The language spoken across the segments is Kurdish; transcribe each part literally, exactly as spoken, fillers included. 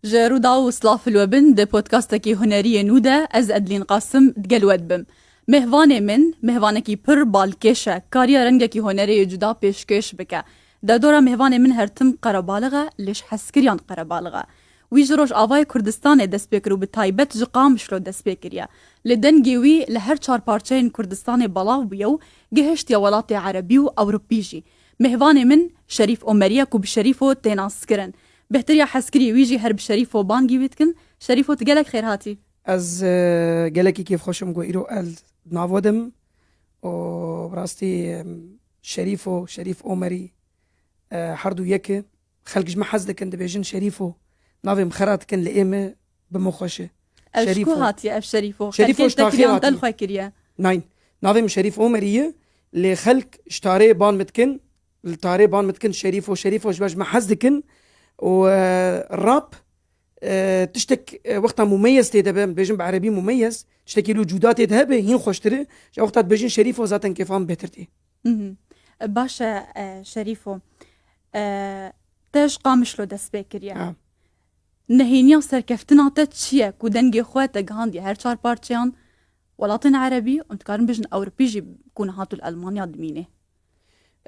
Ji Rûdaw û silav li we bin, di podcastekî hunerî yê nû de ez Edlîn Qasim digel we dibim. Mêhvanê min, mêhvanekî pir balkêş e, kariye rengekî hunerê yê cuda pêşkêş bike. Derdora mêhvanê min her tim qerebalix e, lê ji hezkiriyan qerebalix e. Wî ji Rojavayê Kurdistanê dest pê kir û bi taybet ji Qamişlo dest pê kiriye. Li dengê wî li her çar parçeyên Kurdistanê belav bûye û gihiştiye welatê erebî û ewropî jî. Mêhvanê min Şerîf Omerî ye ku bi Şerîfo tê naskirin. Bêhtir ya hezkirî wî jî her bi Şerîfo bangî wî dikin. Şerîfo, tu gelek xêr hatî. Ez, e, gelekî kêfxweş im ku îro ez di nav we de me û bi rastî, em, Şerîfo, Şerîf Omerî, e, her du yek e. Xelk ji me hez dikin, dibêjin Şerîfo. Navê min xera dikin, li ê me bi min xweş e. Ev ji ku Şerîfo. Hatiye ev Şerîfo? Şerîfo Xelkê ji te taxê kiriyan te li hatiye. Xwe kiriye? Nein. Navê min Şerîf Omerî ye. Lê xelk ji tarê ban min dikin, li tarê ban min dikin Şerîfo, Şerîfo, ji ber ji me hez dikin. Û, e, rap, e, tiştek, e, wexta mumeyez tê de be, em dibêjin bi erebî mumeyez, tiştekî lû cuda tê de hebe, hîn xweştir e. Ji wexta dibêjin Şerîfo, zaten kêfa min bêhtir tê. Mhm. Baş e, e, Şerîfo. E, te ji Qamişlo dest pê kiriye. Ha. Nehêniya serkeftina te çi ye ku dengê xwe te gihandiye her çar parçeyan, welatên erebî û dikarin bijin ewropî jî ku niha tu li Elmanya dimînê?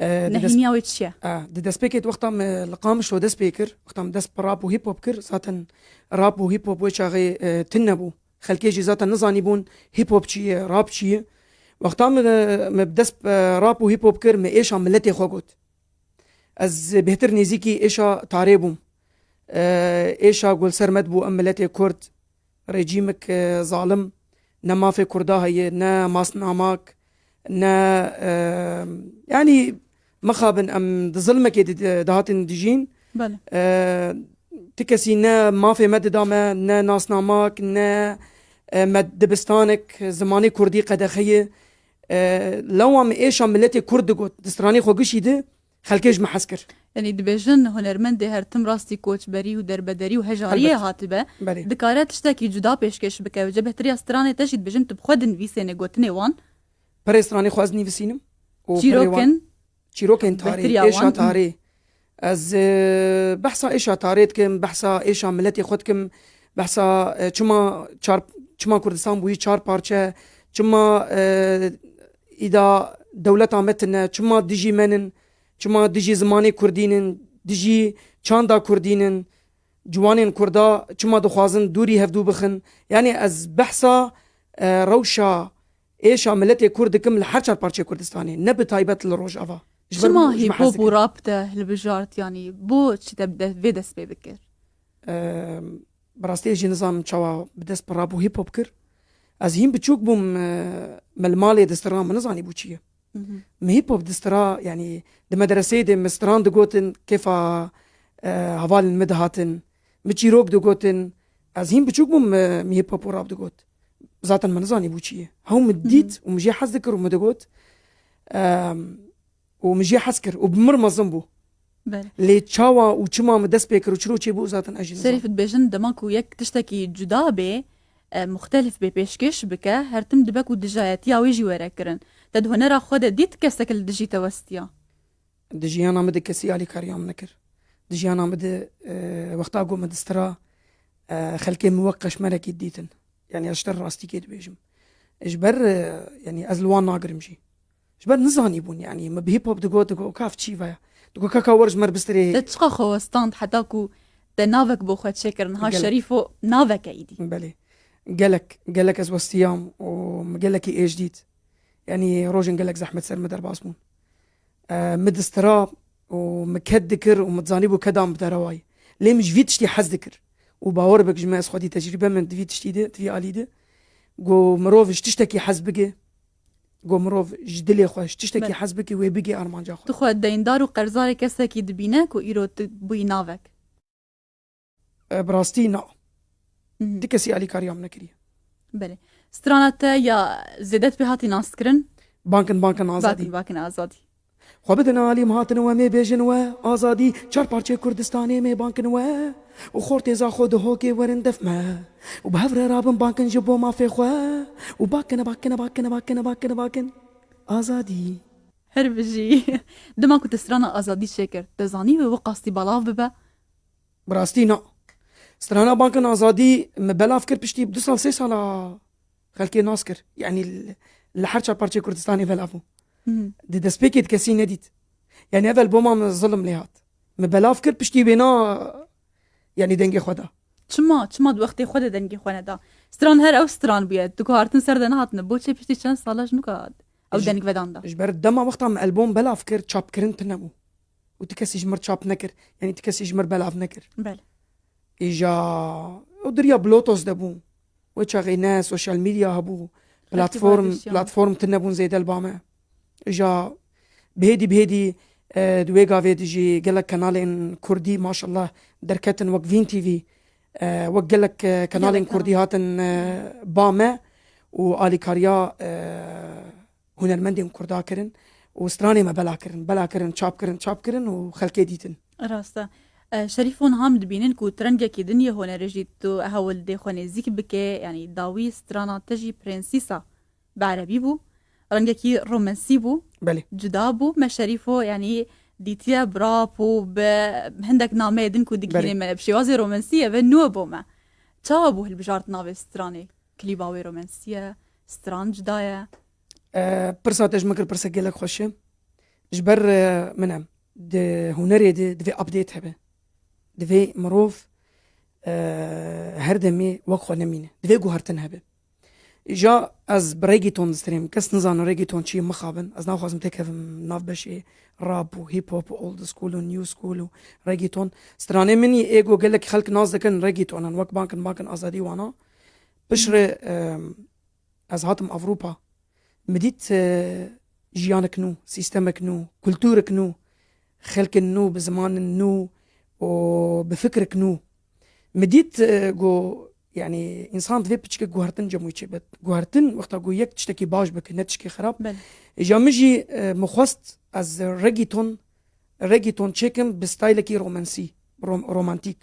E, di dest- Nehêniya wê çi ye? E, di destpêkê de wexta me li Qamişlo dest pê kir, wexta me dest bi rap û hip hop kir, zaten rap û hip hop wê çaxê, e, tune bû. Xelkê jî zaten nizanîbûn hip hop çi ye, rap çi ye. Wexta min, min bi dest, e, rap û hip hop kir, min êşa miletê xwe got. Ez bêhtir nêzîkî êşa tarê bûm. E, êşa ku li ser me dibû, em miletê Kurd, rejîmek, e, zalim, ne mafê Kurda heye, ne masnamak, ne, e, yanî mixabin em di zilmekê di, di, dihatin dijîn. Belê. E, ti kesî ne mafê me dida me, ne nasnamak, ne, e, me dibistanek, zimanê kurdî qedexeyê. E, lewa min êşa miletê kurd digot, di stranê xwe gişî de xelkê ji min hez kir. Yanî dibêjin hunermendê her tim rastî koçberî û derbederî û hejariyê Helbet. Hatibe. Belê. Dikare tiştekî cuda pêşkêş bike. Ji bêhtir ya stranê te jî dibêjin tu bi xwe dinivîsêne gotinê wan. Perê stranê xwe ez nivîsînim. Û perê wan Çîrokin. Çîrokên tarî, Bêhtir ya êşa wan. Tarî. Ez, e, behsa êşa tarê dikim, behsa êşa miletê xwe dikim, behsa, e, çima çar, çima Kurdistan bûyî çar parçe, çima, e, îda dewleta me tune, çima dijî me nin, çima dijî zimanê kurdî nin, dijî çanda kurdî nin, ciwanên kurda çima dixwazin dûrî hevdû bixin. Yanî ez behsa, e, rewşa êşa miletê kurd dikim li her çar parçeyê Kurdistanê, ne bi taybet li Rojava. Ji ber Çima ku ji me hip hop hez û dike. Rap te hilbijart, yanî bo çi te bi de-, vê dest pê bikir? Eee, bi rastî ez jî nizanim çawa bi dest bi rap û hip hop kir. Ez hîn biçûk bûm, eee, me li malê distira min nizanîbû çi ye. Mhm. Min hip hop distira, yanî di medreseyê de min stran digotin, kêfa, eee, hevalên min dihatin. Min çîrok digotin. Ez hîn biçûk bûm, min, min hip hop û rap digot. Zaten min nizanîbû çi ye. Hew min Mhm. dît û min jê hez dikir û min digot. Eee, û min jê hez kir û bi mir mezin bû. Belê. Lê çawa û çima min dest pê kir û çiro çêbû, zaten ez jî nizanim. Şerîf, dibêjin dema ku yek tiştekî cuda bê, e, muxtelif bê, pêşkêş bike, her tim dibe ku dijayetiya wê jî were kirin. Te di hunera xwe de dît kesek li dijî te westiya? Di jiyana min de kesî alîkariya min nekir. Di jiyana min de, e, wexta ku min distira, e, xelkê min wek qeşmerekî didîtin. Yanî ez ji te rastîkê dibêjim. Ji ber, e, yanî ez li wan nagirim jî. Ji ber nizanîbûn, yanî min bi hip hop digot, digot, "Ka ev çi ve ya?" Digot, "Kaka wer ji me re bistirê." Te çiqa xwe westand heta ku te navek bo xwe çêkir, niha Gelek. Şerîfo navek e îdî? Belê. Gelek, gelek ez westiyam û min gelekî êş dît. Yanî rojên gelek zehmet ser min derbas bûn. E, min distira û min ked dikir û min dizanîbû keda min bi derewayî. Lê min ji vî tiştî hez dikir. Û bawer bik ji me, ez xwedî tecrîbe min di vî tiştî de, di vî alî de. Ku mirov ji tiştekî hez bike, ku mirov ji dilê xwe, ji tiştekî Belê. Hez bike, wê bigê armanca xwe. Tu xwe deyndar û qerzarê kesekî dibîne ku îro tu bûyî navek? E, bi rastî na. Mhm. Ti kesî alîkariya min nekiriye. Belê. Strana te ya zêde pê hatî naskirin? Bankin, bankin azadî. Bankin, bankin azadî. Xwe bidin alîm hatin we, mê bêjin we azadî. Çar parçeyê Kurdistanê mê bankin we. Û xortêza xwe di hokê werin def me. Û bi hev re rabin bankin ji bo mafê xwe. Û bakine, bakine, bakine, bakine, bakine, bakin. Azadî. Her bijî. Dema ku te strana azadî çêkir, te zanî wê wiqastî belav bibe? Bi rastî na. Strana Bankên Azadî me belav kir, piştî du sal, sê sala xelkê nas kir. Yanî li, li her çar parçeyê Kurdistanê belav bû. Di destpêkê di kesî nedît. Yanî ev alboma min zilim lê hat. Me belav kir, piştî wêna, yanî dengê xwe da. Çima, çima di wextê xwe de dengê xwe neda? Stran her ew stran bûye. Di guhartin ser de nehatine. Boçê piştî çend sala ji nuka ew Ji, deng vedan da? Ji ber dema wexta me albom belav kir, çapkirin tune bû. Û ti kesî ji mir çap nekir. Yanî ti kesî ji mir belav nekir. Belê. Îja û diriya Bluetooth de bû. Wê çaxê ne sosyal medya hebû. Platform, platform tune bûn zêde li ba me. Îja bihêdî bihêdî, e, di wê gavê de jî gelek kanalên kurdî maşallah derketin wek Vîn T V, e, wek gelek, e, kanalên kurdî hatin, e, ba me û alîkariya, e, hunermendên kurda kirin û stranê me bela kirin, bela kirin, çap kirin, çap kirin û xelkê dîtin. Rast e. E, Şerîfo, niha em dibînin ku tu rengekî din yê hunerê jî tu hewl dê xwe nêzîk bike, yanî dawî strana te jî Prensîsa bi erebî bû. Rengekî romensî bû. Belê. Cuda bû. Me Şerîfo, yanî dîtiye bi rap û bi hindek nameyê din ku digihîne me. Bi şêwazê romensî ye ve nû bo me. Çawa bû hilbijartina vê stranê? Klîba wê romensî ye, stran cuda ye. E, pirsa te ji min kir pirsek gelek xweş e. Ji ber, e, min em di hunerê de divê update hebe. Divê mirov, e, her demê wek xwe nemîne. Divê guhertin hebe. Îja ez bi reggaeton distirêm. Kes nizane reggaeton çi ye, mixabin. Ez naxwazim têkevim nav beşê rap û hip hop û old school û new school û reggaeton. Stranê min î ê ku gelek xelk nas dikin reggaetonan. Wek Bankên, Bankên Azadî wana. Piştre, em, ez hatim Ewropa. Min dît, e, jiyanek nû, sîstemek nû, kulturek nû, xelkin nû, bi zimanin nû û bi fikrek nû. Min dît, e, ku, yanî, însan divê piçikek guhertin cem wî çêbit. Guhertin, wexta ku yek tiştekî baş bike, ne tiştekî xerab. Belê. Îja min jî, e, min xwest ez reggaeton, reggaeton çêkim bi staylekî romansî, rom-, romantîk.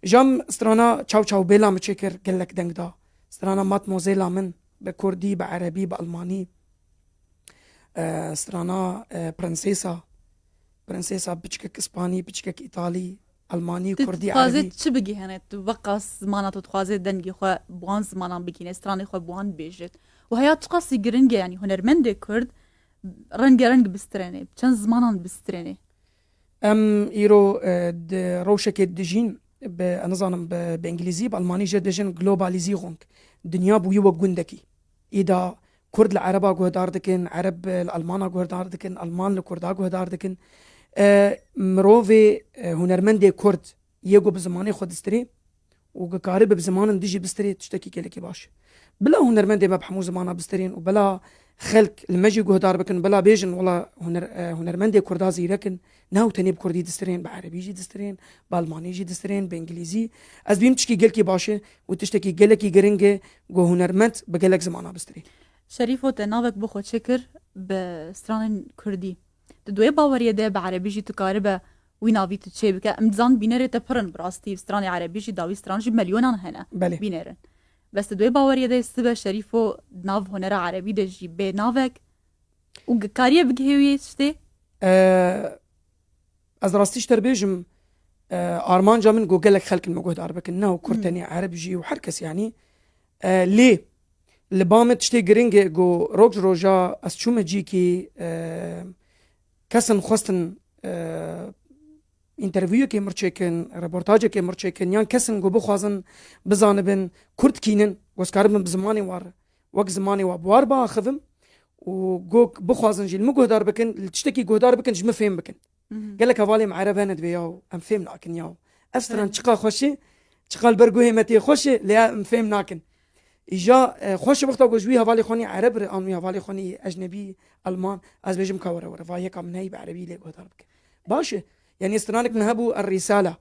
Jam strana Çaw Çaw Bêla min çêkir, gelek deng da. Strana Matmozêla min, bi kurdî, bi erebî, bi almanî. E, strana, e, Prensêsa. Prensêsa, piçkek ispanî, piçkek îtalî, almanî, kurdî, erebî. Tu dixwazî çi bigihînî? Tu weqas zimana tu dixwazî dengê xwe bi wan zimanan bigihînî, stranê xwe bi wan bibêjî. Û heya çiqasî giring e, yanî hunermendê kurd rengereng bistirêne, bi çend zimanan bistirêne? Em îro, e, di rewşekê dijîn, bi, ez nizanim, bi, bi îngilîzî, bi almanî jê dibêjin Globalisierung. Dinya bûye wek gundekî. Îda kurd li ereba guhdar dikin, ereb li almana guhdar dikin, alman li kurda guhdar dikin. E, mirovê, e, hunermendê kurd yê ku bi zimanê xwe distirê, û ku karibe bi zimanin dijî bistirê tiştekî gelekî baş e. Bila hunermendê me bi hemû zimana bistirên û bila xelk li me jî guhdar bikin, bila bêjin, wela huner-, e, hunermendê kurda zîrek in, ne ew tenê bi kurdî distirên, bi erebî jî distirên, bi almanî jî distirên, bi îngilîzî. Ez dibînim tişkî gelkî baş e û tiştekî gelekî giring e ku hunermend bi gelek zimana bistirê. Şerîfo, te navek bo xwe çêkir bi stranên kurdî. Tu di wê baweriyê de bi erebî jî tu karibe wî navî tu çê bike. Em dizan bînerê te pir in bi rastî, stranê erebî jî, dawî stran jî melyonan hene. Belê. Bînerin. Bes tu di wê baweriyê de sibe Şerîfo di nav hunera erebî de jî bê navek û kariye bigihê wî tiştê? E, ez rastî ji te re bêjim, e, armanca min ku gelek xelk li me guhdar bikin. Ne û kurd Hmm. tenê, ereb jî û her kes yanî. E, lê li ba min tiştê giring e ku roj roja ez çûme cîkî, e, kesin xwestin, e, întervîwekê mir çêkin, reportajekê mir çêkin, yan kesin ku bixwazin bizanibin kurd kînin, ku ez karibim bi zimanê war, wek zimanê wa bi war biaxivim û ku bixwazin jî li min guhdar bikin, li tiştekî guhdar bikin, ji min fêm bikin. Mhm. Gelek hevalê me ereb hene dibê yaw, em fêm nakin yaw. Ev stran Belê. çiqa xweş e, çiqa li ber guhê me tê xweş e, lê em fêm nakin. Îja, e, xweş e wexta ku ji wî hevalê xwe nî ereb re an wî hevalê xwe nî ecnebî, alman, ez bêjim ka were were, va yeka min heyî bi erebî lê guhdar bike. Baş e. Yanî stranek min hebû Er Risala.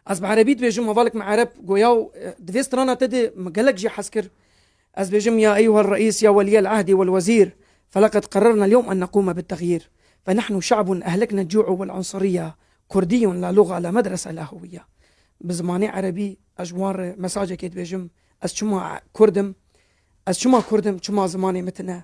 Ez bi erebî dibêjim, hevalek min ereb goya û, e, di vê strana te de min gelek jê hez kir. Ez bêjim, يا أيها الرئيس يا ولي العهد والوزير، فلقد قررنا اليوم أن نقوم بالتغيير، فنحن شعب أهلكنا الجوع والعنصرية، كردي لا لغة لا مدرسة لا هوية. Bi zimanê erebî ez ji wan re mesajekê dibêjim, ez çima kurd im, ez çima kurd im, çima zimanê min tune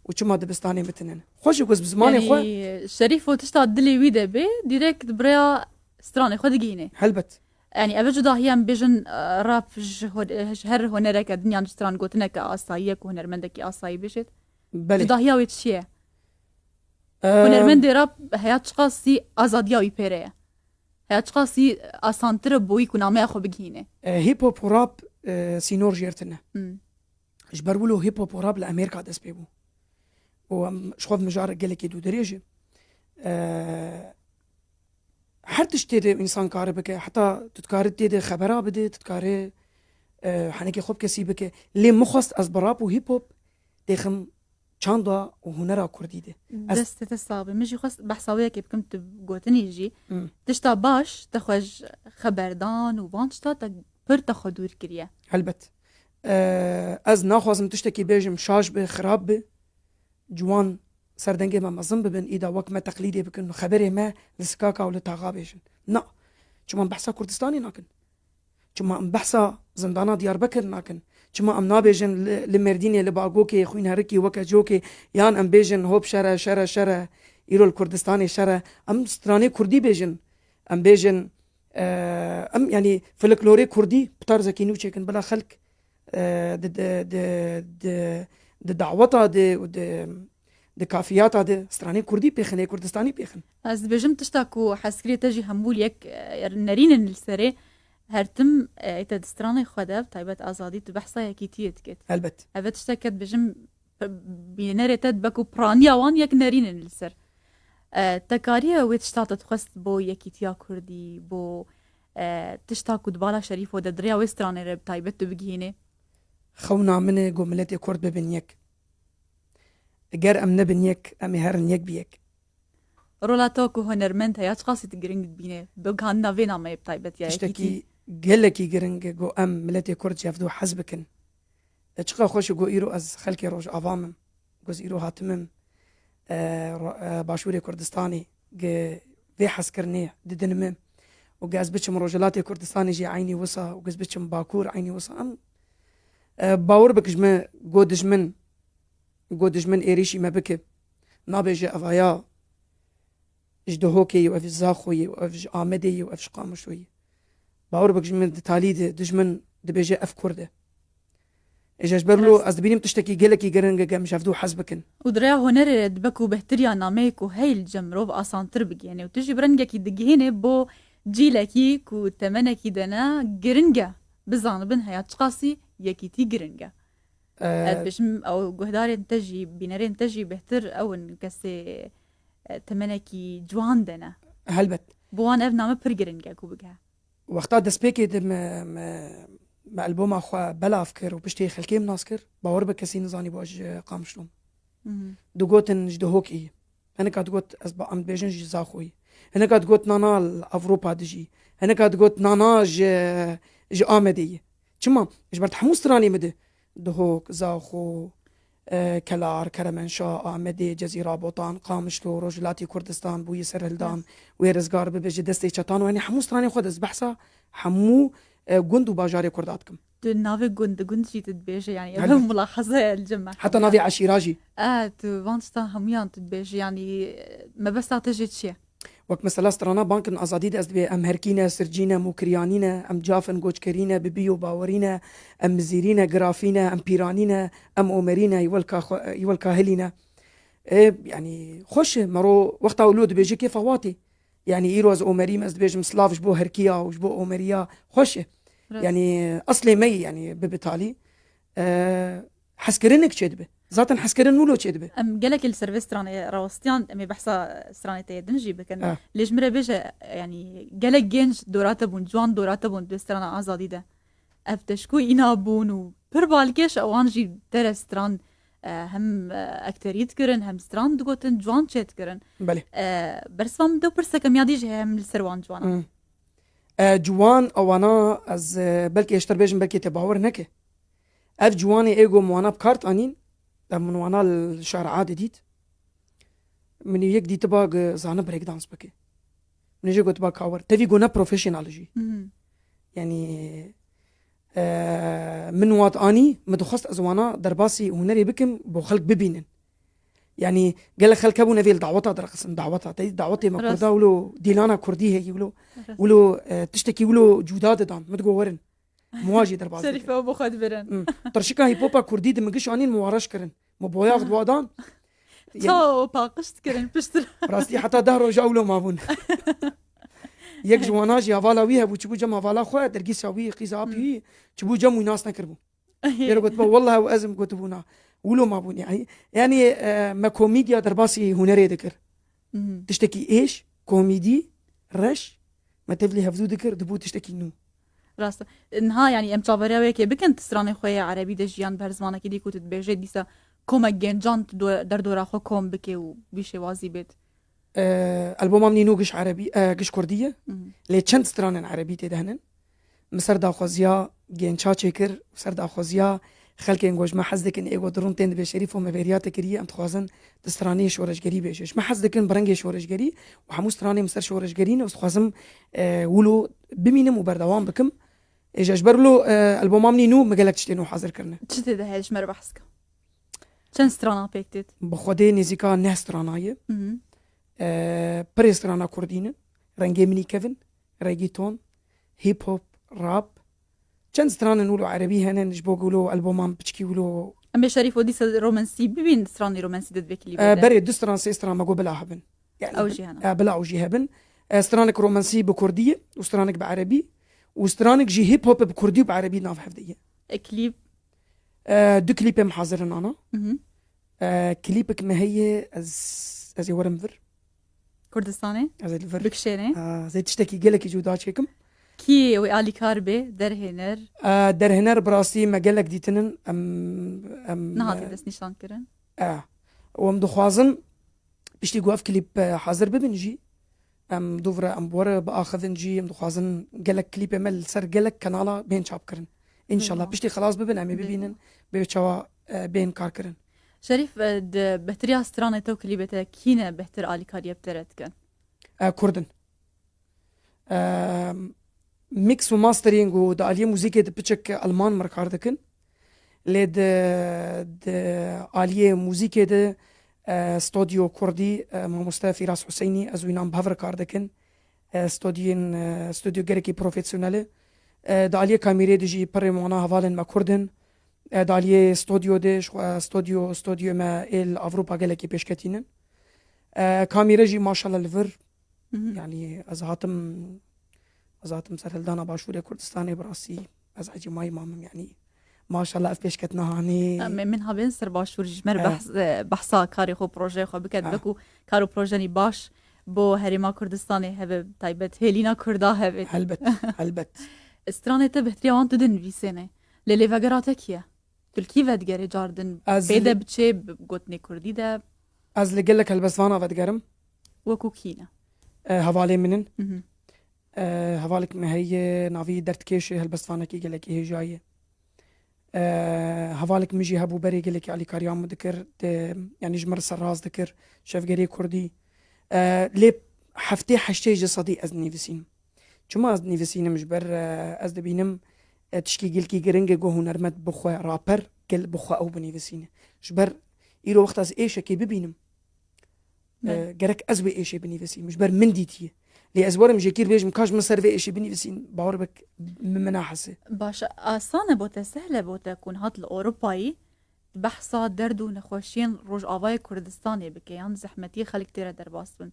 û çima dibistanê min tune ne. Xweş e ku ez bi zimanê xwe Yanî, Şerîfo tişta dilê wî de bê, dîrekt bi rêya stranê xwe digihînê. Helbet. Yani ev cudahiya em bêjin, e, rap ji hon-, ji her hunereke din yan ji strangotineke asayî ye ku hunermendekî asayî bêjêt. Belê. Cudahiya wê çi ye? Em, Hunermendê rap heya çiqasî azadiya wî pêre ye? Heya çiqasî asantir e bo wî ku nameya xwe bigihîne? E, hip hop û rap, e, sînor jêr tine. Hmm. Ji ber wilo hip hop û rap li Amerîka dest pê bû. Û em ji xwe mijarek gelekî dûdirêj e. E, her tiştê de însan kare bike, heta tu dikare tê de xebera bide, tu dikare, e, henekê xwe bi kesî bike. Lê min xwest ez bi rap û hip hop têxim çanda û hunera kurdî de. Ez Destê te sax be. Min jî xwest behsa wê yekê bikim, tu gotinî jî. Hmm. Tişta baş te xwe ji xeberdan û van tişta te pir te xwe dûr kiriye. Helbet. Eee, ez naxwazim tiştekî bêjim şaş bi, xirab bi. Ciwan serdengê me mezin bibin, îda wek me teqlîdê bikin û xeberê me li sikaka û li taxa bêjin. Na. Çima em behsa Kurdistanê nakin? Çima em behsa zindana Diyarbekir nakin? Çima em nabêjin li, li Mêrdînê, li Bagokê, xwînherikî weke cokê, yan em bêjin hop şere, şere, şere, îro li Kurdistanê şere. Em stranê kurdî bêjin. Em bêjin, e, em, yanî, folklorê kurdî bi tarzekî nû çêkin, bila xelk, e, di, di, di, di, di daweta de û di, di kafiyata de stranê kurdî pêxin, ê Kurdistanî pêxin. Ez dibêjim tişta ku hezkirê te jî hemû yek, e, nerînin li serê. Her tim, e, te di stranê xwe de, bi taybet Azadî, tu behsa yekîtiyê dikit. Helbet. Ev e tiştek e dibêjim, bînerê te dibe ku piraniya wan yek nerînin li ser. E, te kariye wê tişta te dixwest bo yekîtiya kurdî, bo, e, tişta ku di bala Şerîfo de di rêya wê stranê re bi taybet tu bigihînê? Xewna min e ku miletê kurd bibin yek. Ger em nebin yek, em ê herin yek bi yek. Rola te ku hunermend heya çiqasî tu giring dibîne, bi gihandina vê nameyê bi taybet ya yekîtî? Tiştekî gelekî giring e ku em miletê kurd ji hevdû hez bikin. E, çiqa xweş e ku îro ez xelkê Rojava me, ku ez îro hatimim, e, ro-, e, Başûrê Kurdistanê, ku vê hezkirinê didin min û ku ez biçim Rojhilatê Kurdistanê jî eynî wisa û ku ez biçim Bakur eynî wisa. Em, e, bawer bik ji min ku dijmin, ku dijmin êrîşî me bike, nabêje evaya ji Duhokê yê û ev ji Zaxoyê û ev ji Amedê yê û ev ji Qamişloyê. Bawer bik ji min di talî de dijmin dibêje ev Kurd e. Êja ji ber wilo ez dibînim tiştekî gelekî giring e ku em ji hevdû hez bikin. Û di rêya hunerê re dibe ku behtiriya nameyê ku heyî li cem mirov asantir bigihêne û tu jî bi rengekî digihêne bo cîlekî ku temenekî de ne giring e bizanibin heya çiqasî yekîtî giring e. Ee, Ez dibêjim ew guhdarên te jî, bînerên te jî bêhtir ew in kesê, e, temenekî ciwan de ne. Helbet. Bo wan ev name pir giring e ku bigihe. Wexta destpêkê de me, me, me alboma xwe belav kir û piştî xelkê min nas kir, bawer be kesî nizanî bû ez ji Qamişlo me. Mhm. Digotin ji Duhokê yî. Hineka digot ez ba em dibêjin ji Zaxoyî. Hineka digot nana li Ewropa dijî. Hineka digot nana ji, ji Amedê yî. Çima? Ji ber di hemû stranê min de Duhok, Zaxo, e, Kelar, Keremenşa, Amedê, Cezîra Botan, Qamişlo, Rojhilatî Kurdistan bûyî serhildan, wê rizgar bibe ji destê çetan û, yanî hemû stranê xwe de ez behsa hemû, e, gund û bajarê Kurda dikim. Tu navê gund, gund jî tu dibêje, yanî ev Helbet. Mulahaza ye li cem me. Heta navê eşîra jî. E, tu van tiştan hemûyan tu dibêje, yanî, e, mebesta te jê çi ye? Wek mesela strana Bankin Azadî de ez dibê em herkî ne, sircî ne, mûkiriyanî ne, em caf in, goçkerî ne, bi bî û bawerî ne, em mizîrî ne, girafî ne, em pîranî ne, em omerî ne, îwel ka xwe-, îwel kahilî ne. E, yanî xweş e, mero wexta wilo dibêje kêfa watê. Yanî îro ez omerî me, ez dibêjim silav ji bo herkiya û ji bo omeriya. Xweş e. Rast. Yanî eslê me yî, yanî bibe talî. E, hezkirinek çêdibe. Zaten hezkirin wilo çêdibe. Em gelekî li ser vê stranê rawistiyan, em ê behsa stranê te yê din jî bikin. Eh. Lê ji min re bêje, yanî gelek genc dora te bûn, ciwan dora te bûn di strana Azadî de. Ev teşkû îna bûn û pir balkêş ewan jî te re stran, e, hem, e, ekterî dikirin, hem stran digotin, ciwan çêdikirin. Belê. E, bersiva min de pirseke miyadî jî heye hem li ser wan ciwanan. Hmm. E, ciwan ewana ez, e, belkî hêştir bêjim, belkî te bawer neke. Ev ciwanê ê ku min wana bi kar anîn, ev min wana li şara didît. Min yek dîtiba ku zane breakdance bike. Min jê gotiba ka wer. Tevî ku ne professional jî. Mhm. Yanî, e, min wat anî, min dixwest ez wana derbasî hunerê bikim, bo xelk bibînin. Yanî gelek xelk hebûn evê li daweta direqisin, daweta. Te dî dawetê me Rast. Kurda wilo dîlana kurdî heye wilo, Rast. wilo, e, tiştekî wilo cuda didan. Min digot werin. Muha jî derbas Şerîf dikin. Ew bi xwe dibirin. Hmm. Tirşika hîpopa kurdî di min giş anîn, min wa reş kirin. Min boyax di wa dan. Ta paqij dikirin piştir. Rastî heta deh roja wilo mabûn. Yek ji wana jî hevala wî hebû, çibû cem hevala xwe, dergîsa wî, qîza apî Hmm. wî, çibû cem wî nas nekiribû. Lêre gotiba, "Wallah ew ez im," gotibûna. Wilo mabûn yani. Yani, e, me komîdya derbasî hunerê dikir. Mhm. Tiştekî êş, komîdî, reş, me tevlî hevdû dikir, dibû tiştekî nû. Rast e. Niha yani em çaveriya wê yekê bikin, tu stranê xwe yê erebî de jiyan bi her zimanekî dî ku tu dibêjê dîsa komek gencan tu do-, derdora xwe kom bike û wî şêwazî bêt. E, alboma min nû giş erebî, e, giş kurdî ye. Mhm. Lê çend stranên erebî tê de hene. Min ser daxwaziya gença çêkir û ser daxwaziya xelkên ku ji me hez dikin, ê ku dirûn tên dibê Şerîfo me bêriya te kiriye, em dixwazin di stranê şoreşgerî bêje. Ji me hez dikin bi rengê şoreşgerî û hemû stranê min ser şoreşgerî ne û dixwazim, e, wilo bimînim û berdewam bikim. Ê ji, ji ber wilo, e, alboma min nû min gelek tiştên nû hazir kirine. Çi tê de heye ji me re behs ke? Çend strana pêk têt? Bi xwedê nêzîka neh strana ye. Mhm. E, pirê strana kurdî ne. Rengê min î kevin, reggaeton, hip hop, rap. Çend stranên wilo erebî hene ji bo wilo alboman piçkî wilo. Em ê Şerîfo dîsa romansî bibîn, stranê romansî de dibê klîbê E, de. Berê du stran, sê stran me got bila hebin. Yani, Ew jî hene. E, bila ew jî hebin. E, stranek romansî bi kurdî ye û stranek bi erebî û stranek jî hip hop bi kurdî û bi erebî nav hev de ye. E, klîb? E, du klîpê min hazir in ana. Mhm. E, klîpek me heye, ez, ez ê werim vir. Kurdistanê? Ez ê li vir. Bikişênê? E, ez ê tiştekî gelekî cuda çêkim. Kî wê alîkar bê, derhêner? E, derhêner bi rastî me gelek dîtinin, em, em, Niha tê e, destnîşan kirin? E, û em dixwazin piştî ku ev klîp, e, hazir bibin jî, em dûv re em bi we re biaxivin jî, em dixwazin gelek klîpê me li ser gelek kanala bên çap kirin. Înşallah Bêguman. Piştî xilas bibin, em ê Bêguman. Bibînin bê çawa, e, bên kar kirin. Şerîf, e, di behtiriya stranê te û klîbê te kî ne behtir alîkariyê bi te re dikin? E, Kurd in. E, mix û mastering û di aliyê muzîkê de piçek Alman me re kar dikin. Lê di, di aliyê muzîkê de, e, stodyo kurdî, e, mamoste Fîras Huseynî, ez û înan bi hev re kar dikin. E, stodyoyên, e, stodyo gelekî profesyonel e. E, di aliyê kamîrê de jî pirê wana hevalên me kurd in. E, di aliyê stodyo de, ji xwe stodyo, stodyoyê me ê li Ewropa gelekî pêşketî ne. E, kamîre jî maşallah li vir. Mhm. Yani ez hatim, ez hatim serhildana Başûrê Kurdistanê bi rastî. Ez ecî mayî mamim yani. Maşallah ev pêşketina hanê. Em, min habên ser Başûr jî ji me re Eh. behs-, e, behsa karê xwe, projeyê xwe biket. Eh. Wekû kar û projenî baş bo herêma Kurdistanê hebe, taybet hêlîna Kurda hebe. Helbet, helbet. Stranê te behtiriya wan tu dinivîsêne. Lê lêvegera te kî ye? Tu li kî vedigerê car din? Ez pê li de biçê bi gotinê kurdî de? Ez li gelek helbestvana vedigerim. Wekû kî ne? E, hevalê min in. Mhm. E, hevalek me heye, navî Derdkêş e, helbestvanekî gelekî hêja ye. E, hevalek min jî hebû berê gelekî alîkariya min dikir, di, yanî ji min re serrast dikir, şevgerê kurdî. E, lê heftê heştê ji sedî ez dinivîsînim. Çima ez dinivîsînim? Ji ber, e, ez dibînim, e, tişkî gelkî giring e ku hunermend bi xwe, raper, gel bi xwe ew binivîsîne. Ji ber îro wexta ez êşekê bibînim, e, Evet. gerek ez wê êşê binivîsînim. Ji ber min dîtiye. Lê ez werim jêkîr bêjim, ka ji min ser vê êşê binivîsîn, bawer bik min, min nahese. Baş, asan e bo te, sehl e bo te ku niha tu li Ewropayî behsa derd û nexweşiyên Rojavayê Kurdistanê bike, yan zehmetiyê xelk tê re derbas bin.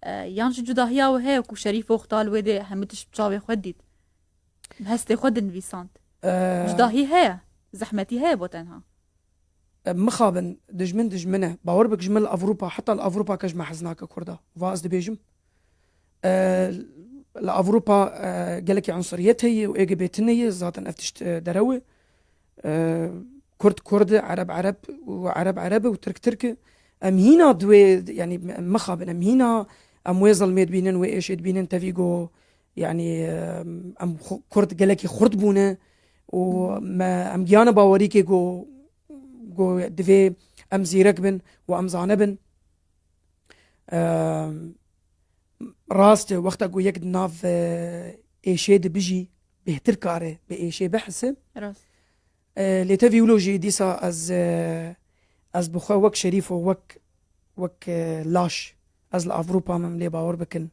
E, yan jî cudahiya we heye ku Şerîf wexta li wê dê hemû tişt bi çavê xwe dît. Bi hestê xwe dinivîsand. E, Cudahî heye, zehmetî heye bo tenha. E, mixabin, dijmin dijmin e. Bawer bik ji min li Ewropa, heta li Ewropa kes ji me hez nake Kurda. Va ez dibêjim. E, li Ewropa, e, gelekî unsuriyet heye û ê gi bê tune ye, zaten ev tişt, e, derew e. E, Kurd Kurd e, Ereb Ereb û Ereb Ereb e û Tirk Tirk e. Em hîna di wê, yanî em mixabin, em hîna, em wê zilmê dibînin, wê êşê dibînin, tevî go, yanî, e, em xu-, Kurd gelekî xurt bûne û me, em giyane bawerîkê go, go divê em zîrek bin û em zane bin. E, rast e, wexta ku yek di nav, e, êşê de bijî, bêhtir kare bi êşê bihise. Rast. E, lê tevî wilo jî dîsa ez, e, ez bi xwe wek Şerîfo, wek wek, e, laş. Ez li Ewropa me, lê bawer bikin,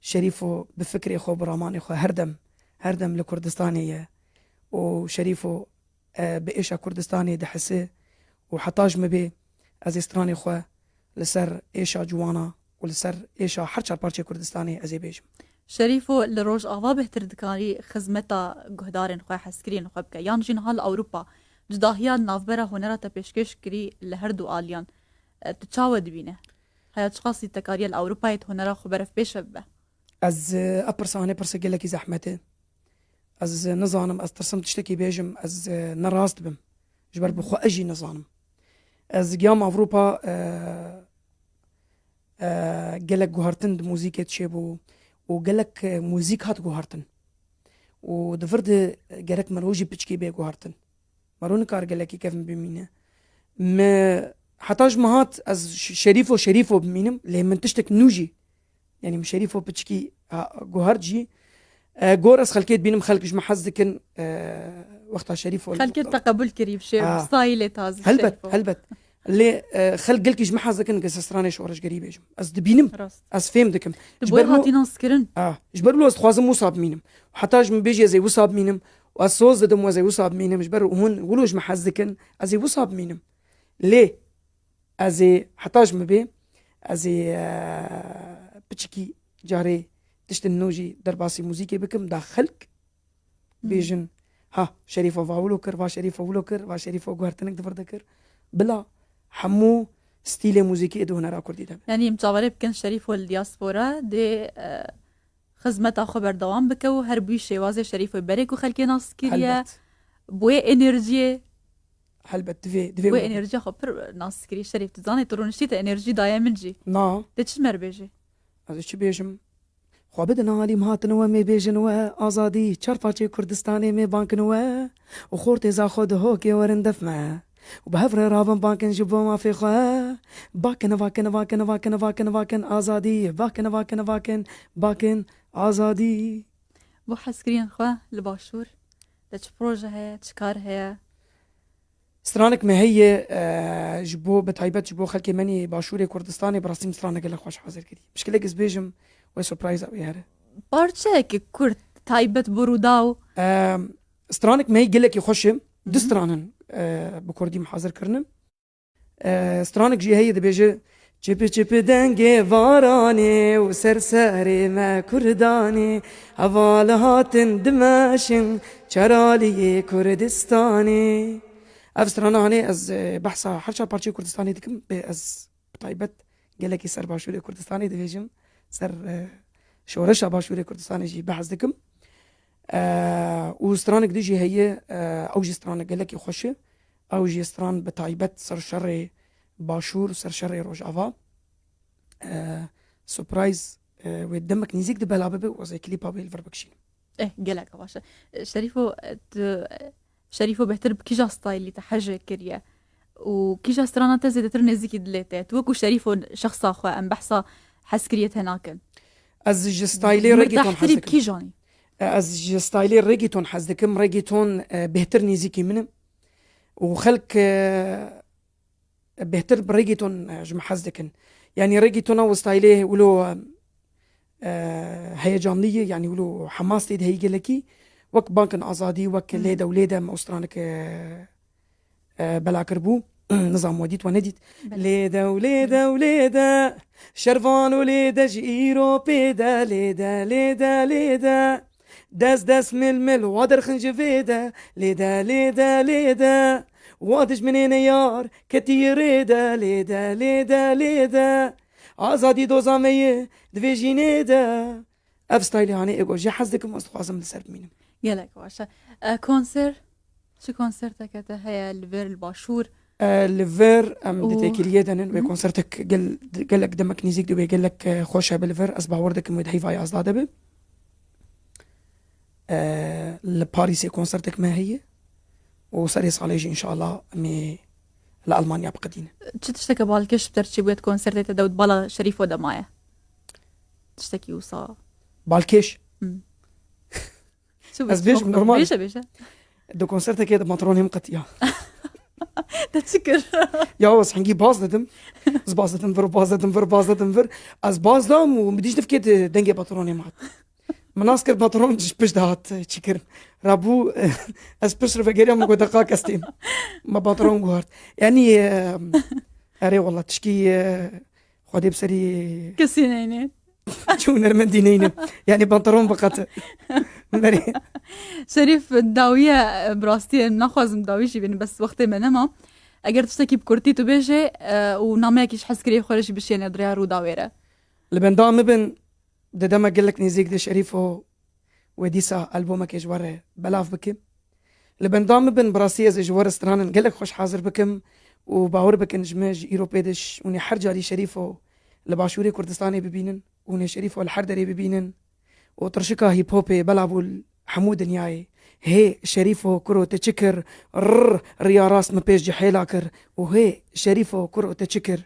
Şerîfo bi fikrê xwe, bi ramanê xwe her dem, her dem li Kurdistanê ye û Şerîfo, e, bi êşa Kurdistanê dihise û heta ji min bê ez ê stranê xwe li ser êşa ciwana û li ser êşa her çar parçeyê Kurdistanê ez ê bêjim. Şerîfo, li Rojava bêhtir dikarî xizmeta guhdarên xwe, hezkiriyên xwe bike, yan jî niha li Ewropa cudahiya navbera hunera te pêşkêş kirî li her du aliyan, e, tu çawa dibîne? Heya çiqasî te kariye li Ewropayê di hunera xwe berevpêşe bibe? Ez, e, ev pirsa hanê pirsa gelekî zehmet e. Ez, e, nizanim, ez tirsim tiştekî bêjim, ez, e, ne rast bim. Ji ber bi xwe ez jî nizanim. Ez giyam Ewropa, e, e, gelek guhertin di muzîkê de çêbû û gelek, e, muzîk hat guhertin. Û di vir de gerek mero jî piçkî bê guhertin. Mero nikare gelekî kevn bimîne. Me heta ji min hat, ez ş-, Şerîfo, Şerîfo bimînim, lê min tiştek nû jî, yanî min Şerîfo piçkî, ha, guhert jî. E, gor ez xelkê dibînim, xelk ji min hez dikin, e, wexta Şerîfo Xelkê te qebûl kirî bi şê-, Ha. stayîlê tazî Helbet, Şerîfo. helbet. Lê, e, xelk gelkî ji min hez dikin, ke ez stranê şoreşgerî bêjim. Ez dibînim, Rast. ez fêm dikim. Tu Ji boyê ber hatî nas kirin. Ha, ji ber wilo ez dixwazim wisa bimînim. Heta ji min bêjî ez ê wisa bimînim. Û ez soz didim ez ê wisa bimînim. Ji ber hûn wilo ji min hez dikin, ez ê wisa bimînim. Lê ez ê heta ji min bê, ez ê, e, piçikî carê tiştin nû jî derbasî muzîkê bikim, da xelk Hmm. bêjin, ha, Şerîfo va wilo kir, va Şerîfo wilo kir, va Şerîfo guhertinek di vir de kir. Bila hemû stîlê muzîkî ê di hunera kurdî de be. Yanî em çaverê bikin Şerîfo li diaspora dê, e, xizmeta xwe berdewam bike û her bûyî şêwazê Şerîfo berê ku xelkê nas kiriye. Helbet. Bi wê enerjiyê Helbet, divê, divê Wê wilo be. enerjiya xwe pir nas kirî Şerîf. Tu zanî, tu rûniştî te enerjî daye min jî. Na. Dê çi me re bêjî? Ez ê çi bêjim? Xwe bidin alîm hatin we, mê bêjin we azadî. Çar parçeyê Kurdistanê mê bankin we. Û xortê zaxo di hokê werin def me. Û bi hev re rabin bankin ji bo mafê xwe. Bakin, bakin, bakin, bakin, bakin, bakin azadî. Bakin, bakin, bakin, bakin azadî. Bo hezkiriyên xwe li başûr de çi proje heye, çi kar heye? Stranek me heye, e, ji bo, bi taybet ji bo xelkê me nê Başûrê Kurdistanê, bi rastî min stranek gelek xweş hazir kirî. Pişkilek ez bêjim, wê surprise wê here. Parçeyekî kurt, taybet bo Rûdaw. E, stranek me heye gelekî xweş e. Du Mhm. stranin, e, bi kurdî min hazir kirinin. E, stranek jî heye dibêje, Çipi çipi dengê varanê û ser serê me kurdanê, heval hatin dimeşin çeraliyê Kurdistanê. Ev strana hanê ez, e, behsa her çar parçeyê Kurdistanê dikim, bê ez bi taybet gelekî ser Başûrê Kurdistanê dibêjim, ser, e, şoreşa Başûrê Kurdistanê jî behs dikim. E, û stranek din jî heye, e, ew jî stranek gelekî xweş e. Ew jî stran bi taybet ser şerê Başûr, ser şerê Rojava. E, surprise, e, wê demek nêzîk di bela bibe û ez ê klîpa wê li vir bikişînim. Eh, gelek baş e. Şerîfo, e, tu, e, Şerîfo bêhtir bi kîja stylî te hej kiriye? Û kîja strana te zêdetir nêzîkî dilê te? Tu wekû Şerîfo şexsa xwe em behsa hezkiriyê te nakin. Ez ji stylê Min reggaeton hez behtirî bi dikim. kîjanî? E, ez ji stylê reggaeton hez dikim. Reggaeton, e, bêhtir nêzîkî min e. Û xelk, e, bêhtir bi reggaeton, e, ji min hez dikin. Yanî reggaetona û stylê wilo, e, e, heyecanlî ye, yanî wilo hemas tê de heyî gelekî. Wek Bankin Azadî, wek Hı. Lê de û lê de me stranek, e, e, bela kiribû. Nizam we dît we nedît. Belê. Lê de û lê de û lê de, şervan û lê de ji îro pê de, lê de, lê de, lê de. Dest dest mil mil wa derxin ji vê de, lê de, lê de, lê de. Wa dijminê neyar ketî rê de, lê de, lê de, lê de. Azadî doza me ye di vê jînê de. Ev stylê hanê ego jê hez dikim, ez dixwazim li ser bimînim. Gelek baş e. E, konser, çi konserteke te heye li vir, li başûr? E, li vir em di Û têkiliyê de nin, wê Hı. konsertek gel-, gelek demek nêzîk dibe, gelek, e, xweş e bi li vir. Ez bawer dikim wê di heyva yazda de be. E, li Parîsê konsertek me heye û serê salê jî înşallah em ê li Almanya biqedînin. Çi tişteke balkêş bi te re çêbûye di konsertê te de û di bala Şerîfo de maye? Tiştekî wisa. Balkêş? Hmm. Çi bû, Ez bêjim çi normal. Bêje, bêje. Di konsertekê de pantolonê min qetiya. Te çi kir? Ya ez hingî baz didim. Ez baz didim vir, baz didim vir, baz didim vir. Ez baz dam û min dîş divkê di dengê patronê mat. Min nas kir patron ji pişt de hat çîkirin. Rabû ez pişt re vegeriya min got deqa kes tên. Me patron guhart. Yanî e, erê wala tişkî e, Xwedê bi serî Kesî neyne. çû nermendî neyne. Yanî pantalon biqete. Merê. Şerîf dawiye bi rastî naxwazim dawî jî bînim bes wextê me nema. Eger tiştekî bi kurtî tu bêjê e, û nameyekî ji hez kirî xwe re jî bişêne di rêya Rûdawê re. Li benda min bin di dema gelek nêzîk de Şerîfo wê dîsa albomekê ji we re belav bikim. Li benda min bin bi rastî ez ê ji we re stranin gelek xweş hazir bikim û bawer bikin ji min ji îro pê diş hûn ê her carî Şerîfo li Başûrê Kurdistanê bibînin û hûn ê Şerîfo li her derê bibînin û tirşika hîp hopê belav û li hemû dinyayê. Hê Şerîfo kuro te çi kir? Rr, riya rast min pêş cihêla kir û hê Şerîfo kuro te çi kir?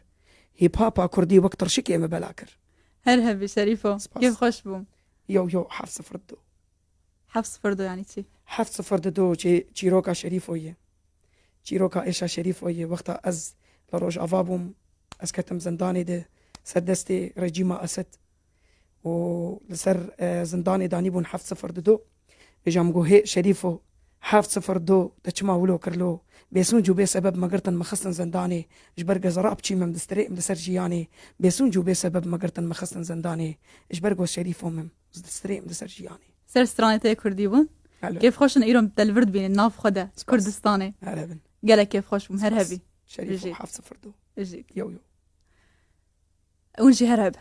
Hîp hapa kurdî wek tirşikê me bela kir. Her hebî Şerîfo. Spas. Kêf xweş bûm. Yo yo heft sifir du. Heft sifir du yanî çi? Heft sifir du çî-, çîroka Şerîfo ye. Çîroka êşa Şerîfo ye. Wexta ez li Rojava bûm, ez ketim zindanê de ser destê rejîma Esed. Û li ser e, zindanê danîbûn heft sifir du. Vêja min got hê Şerîfo heft sifir du te çima wilo kir lo? Bêsûnc û bê sebeb me girtin me xistin zindanê. Ji ber gezera biçî mem distirê em li ser jiyanê. Bêsûnc û bê sebeb me girtin me xistin zindanê. Ji ber got Şerîfo mem. Distirê em li ser jiyanê. Ser stranê te kurdî bûn. Hello. Kêf xweş in îro te li vir dibînin nav xwe de. Spas. Kurdistanê. Her hebin. Gelek kêf xweş bûm her Spas. hebî. Şerîfo Bijî. heft sifir du. Bijî. Yo yo. Hûn jî her hebin.